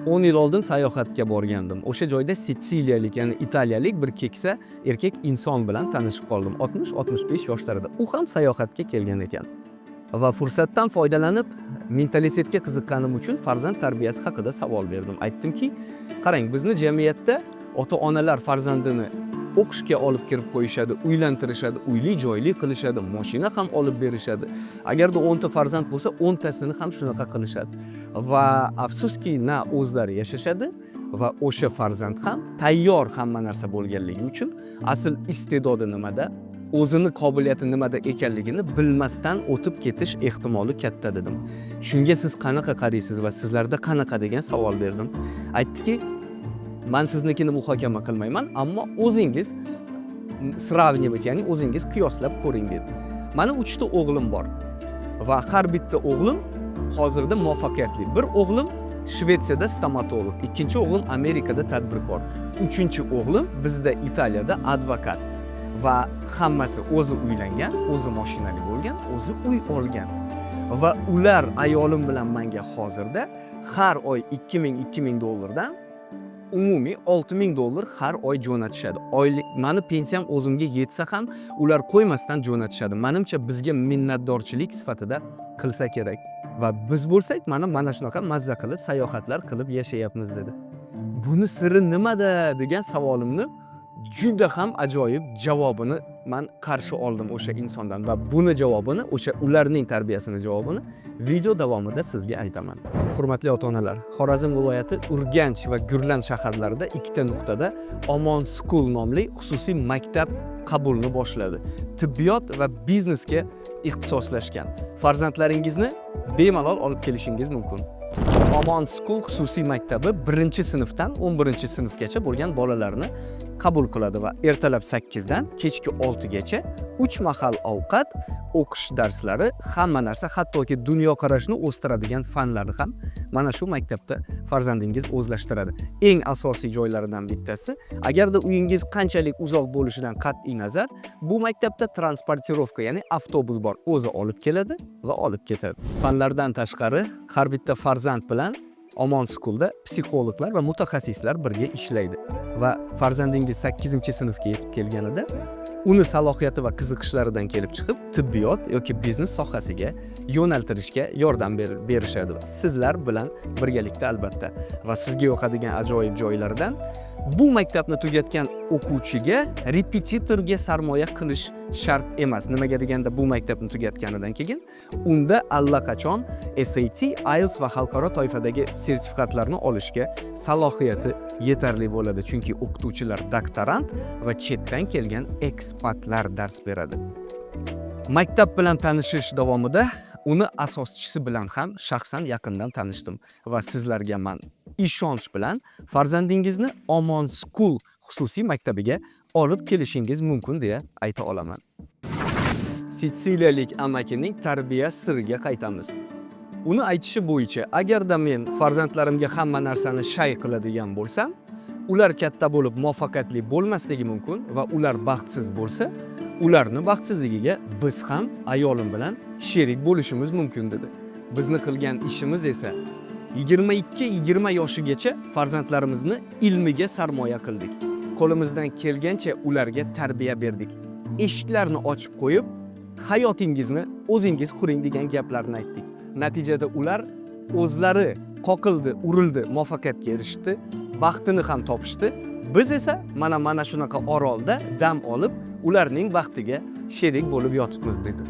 10 yil oldin sayohatga borgandim. O'sha joyda sitsiliyalik, ya'ni italiyalik bir keksa erkak inson bilan tanishib qoldim, 60-65 yoshlarida. U ham sayohatga kelgan ekan va fursatdan foydalanib, mentalitetga qiziqqanim uchun farzand tarbiyasi haqida savol berdim. Aytdimki, qarang, bizni jamiyatda ota onalar farzandini o'qishga olib kirib qo'yishadi, uylantirishadi, uyli joyli qilishadi, moshina ham olib berishadi. Agarda 10 ta farzand bo'lsa, 10 tasini ham shunaqa qilishadi va afsuski, na o'zlari yashashadi va o'sha farzand ham tayyor hamma narsa bo'lganligi uchun asl iste'dodi nimada, o'zini qobiliyati nimada ekanligini bilmasdan o'tib ketish ehtimoli katta, dedim. Shunga siz qanaqa qaraysiz va sizlarda qanaqa, degan savol berdim. Aytdiki, man siznikini muhokama qilmayman, ammo o'zingiz сравнивать, ya'ni o'zingiz qiyoslab ko'ring, dedi. Mani uchta o'g'lim bor va har bitta o'g'lim hozirda muvaffaqiyatli. Bir o'g'lim Shvetsiyada stomatolog, ikkinchi o'g'lim Amerikada tadbirkor, uchinchi o'g'lim bizda, Italiyada advokat va hammasi o'zi uylangan, o'zi moshinali bo'lgan, o'zi uy olgan va ular ayolim bilan manga hozirda har oy 2000 2000 dollardan, umumiy 6000 dollar har oy jo'natishadi. Oylik mani pensiyam o'zimga yetsa ham, ular qo'ymasdan jo'natishadi. Manimcha, bizga minnatdorchilik sifatida qilsa kerak va biz bo'lsak, mana shunaqa mazza qilib sayohatlar qilib yashayapmiz, dedi. Buni siri nimada, degan savolimni juda ham ajoyib javobini man qarshi oldim o'sha insondan va buni javobini, o'sha ularning tarbiyasini javobini video davomida sizga aytaman. Hurmatli ota onalar, Xorazm viloyati Urganch va Gurlan shaharlarida ikkita nuqtada Omon School nomli xususiy maktab qabulni boshladi. Tibbiyot va biznesga ixtisoslashgan. Farzandlaringizni bemalol olib kelishingiz mumkin. Omon School xususiy maktabi birinchi sinfdan 11-sinfgacha bo'lgan bolalarni qabul qiladi va ertalab 8 dan kechki 6 gacha 3 mahal ovqat, o'qish darslari, hamma narsa, hattoki dunyoqarashni o'stiradigan fanlarni ham mana shu maktabda farzandingiz o'zlashtiradi. Eng asosiy joylaridan bittasi, agarda uyingiz qanchalik uzoq bo'lishidan qat'iy nazar, bu maktabda транспортировка, ya'ni avtobus bor, o'zi olib keladi va olib ketadi. Fanlardan tashqari, har bitta farzand bilan Omon Schoolda psixologlar va mutaxassislar birga ishlaydi va farzandingiz 8 sinfga yetib kelganida uni salohiyati va qiziqishlaridan kelib chiqib tibbiyot yoki biznes sohasiga yo'naltirishga yordam berishadi sizlar bilan birgalikda, albatta. Va sizga yoqadigan ajoyib joylaridan, bu maktabni tugatgan o'quvchiga repetitorga sarmoya qilish shart emas. Nimaga deganda, bu maktabni tugatganidan keyin unda allaqachon SAT, IELTS va xalqaro toifadagi sertifikatlarni olishga salohiyati yetarli bo'ladi, chunki o'qituvchilar doktorant va chetdan kelgan ekspatlar dars beradi. Maktab bilan tanishish davomida uni asoschisi bilan ham shaxsan yaqindan tanishdim va sizlarga man ishonch bilan farzandingizni Omon School xususiy maktabiga olib kelishingiz mumkin deya ayta olaman. Sitsiliyalik amakining tarbiya siriga qaytamiz. Uni aytishi bo'yicha, agarda men farzandlarimga hamma narsani shay qiladigan bo'lsam, ular katta bo'lib muvaffaqiyatli bo'lmasligi mumkin va ular baxtsiz bo'lsa, ularni baxtsizligiga biz ham ayolim bilan sherik bo'lishimiz mumkin, dedi. Bizni qilgan ishimiz esa 22-20 yoshigacha farzandlarimizni ilmiga sarmoya qildik. Qo'limizdan kelgancha ularga tarbiya berdik. Eshiklarni ochib qo'yib, hayotingizni o'zingiz quring, degan gaplarni aytdik. Natijada ular o'zlari qoqildi, urildi, muvaffaqiyatga erishdi, baxtini ham topishdi. Biz esa mana shunaqa orolda dam olib, ularning baxtiga sherik bo'lib yotibmiz, dedi.